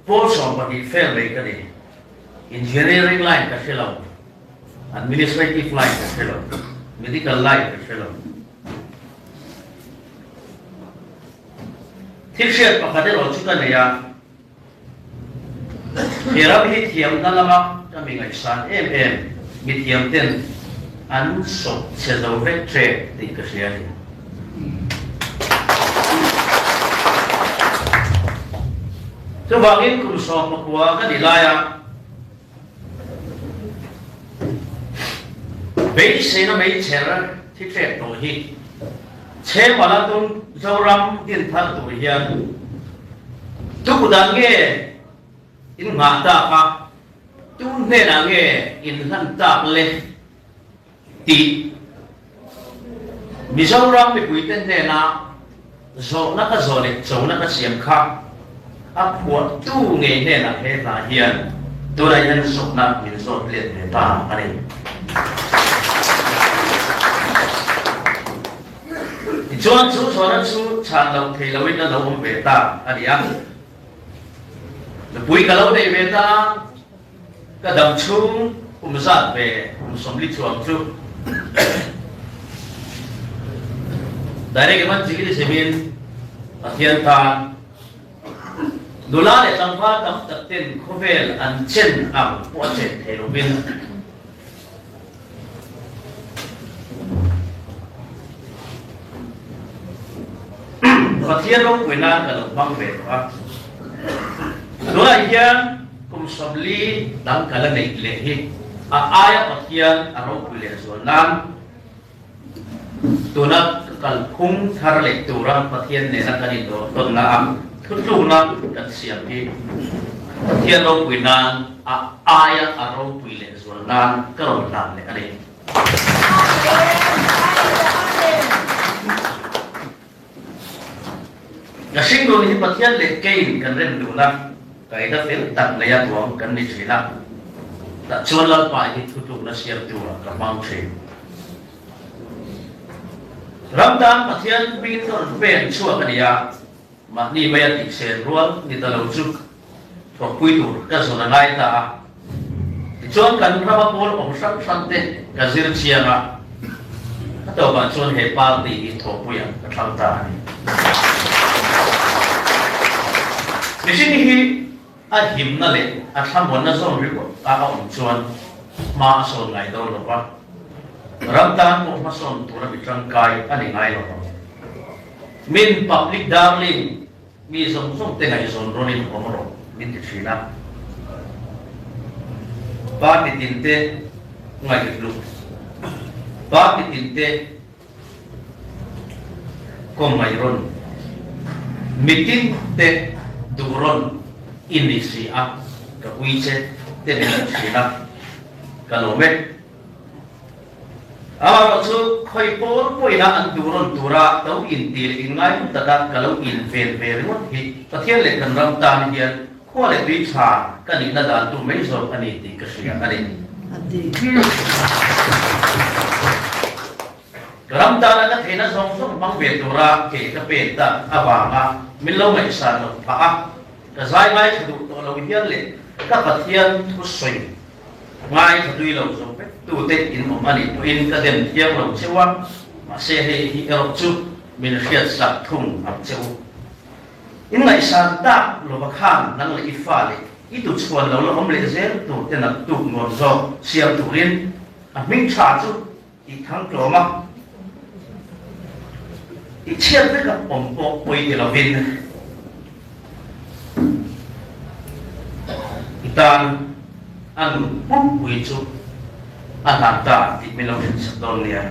Pawl 12 fail mai ka ni. Engineering line ka hre lo, administrative line ka hre lo, medical line ka hre lo. Thil hriat pakhat erawh chu ka nei a, he ram hi thiamna lama ka mi ngaihsan em em mithiam ten an sawp chhe zo vek ṭep tih ka hria a ni. Chuvangin kum 19 ka nih laia beiseina meichher thi ṭep tawh hi Chhemala tum Zoram din thar tur hian tukdan nge in nghah tak a, tun hnenah nge in hlan tak le? Tih Mizoram mipuite hnena zawhna ka zawh leh chona ka siam kha a phuahtu ngei hnenah he hla hian tunah hian zawhna min zawt let ve ta a ni. Tichuan chu zawhna chu chhan loh thei loin a lo awm ve ta a ni a. Nupui ka lo nei ve ta a. Ka dam chhung kum zat ve kum 40 chuang chu Direct Evangelism in Pathian tan nula leh tlangval tam tak ten khawvel an chen ang pawh a chen thei lovin Pathian ropui nan ka lo hmang ve tawh a. Tunah hian kum 40 dang ka la neih leh hi a aia Pathian a ropui leh zual nan tuna ka kalphung thar leh tura Pathian nena kan indawrtawnna a thutlukna kan siam hi Pathian ropui nan a aia a ropui leh zual nan ka rawn hlan leh a ni. Ka hringnun hi Pathian leh keiin kan rem dun a, kaina fel tak neia duang kan ni thin a, tah chuan Lalpa hi thutlukna siamtu ah ka hmang thin. Ram tan Pathian hmingin ka rawn pen chhuak a ni a, mahni maia tihsen rual ni ta lo chu thawkpui tur ka zawn a ngai ta a. Tichuan kan rama pawl awm hrang hrang te ka zir chiang a, a tawpah chuan he party hi thawhpuiah ka thlang ta a ni. Mihring hi a himna leh a thlamuanna zawn ringawt a a awm chuan hma a sawn ngai dawn lo va, ram tan pawh hmasawn tura mi tangkai a ni ngai lo vang. Min public darling Mi zawng zawng te ngaihzawn rawnin awm rawh min ti thin a. Party tin te ngaihhluk, party tin te kawng ngaih rawn, mitin te duh rawn i ni si a, ka ui che te min ti thin a, ka lawm e. Amaherawh chu khawi pawl pawhin a an duh rawn tura lo inti leh inngai hnu taka ka lo inven ve ringawt hi Pathian leh kan ram tan hian khua leh tui tha ka nihna dan tu mai zawk a ni tih ka hria a ni. Ka ram tana ka theihna zawng zawng hmang ve tura ke ka pen tak avanga min lo ngaihsan loh phah a, ka zai ngaithla duh tawh lo hian leh ka Pathian thusawi Ngai tha tui lo zo vek tute in awm a nih pawhin ka dem thiang lo cheu a, mahse hei hi erawh chu min hriat sak thung ang che u. In ngaihsan tak lova khan nang leh i fa leh i tuchhuan lo la awm leh zel tur te naktuk nuam zawk siam turin a hming tha chu i thang tlawm a, i chhiat vek a awm pawh pawi ti lovin i tan a nun pumpui chu a hlan ta tih min lo hrilhsak dawn nia.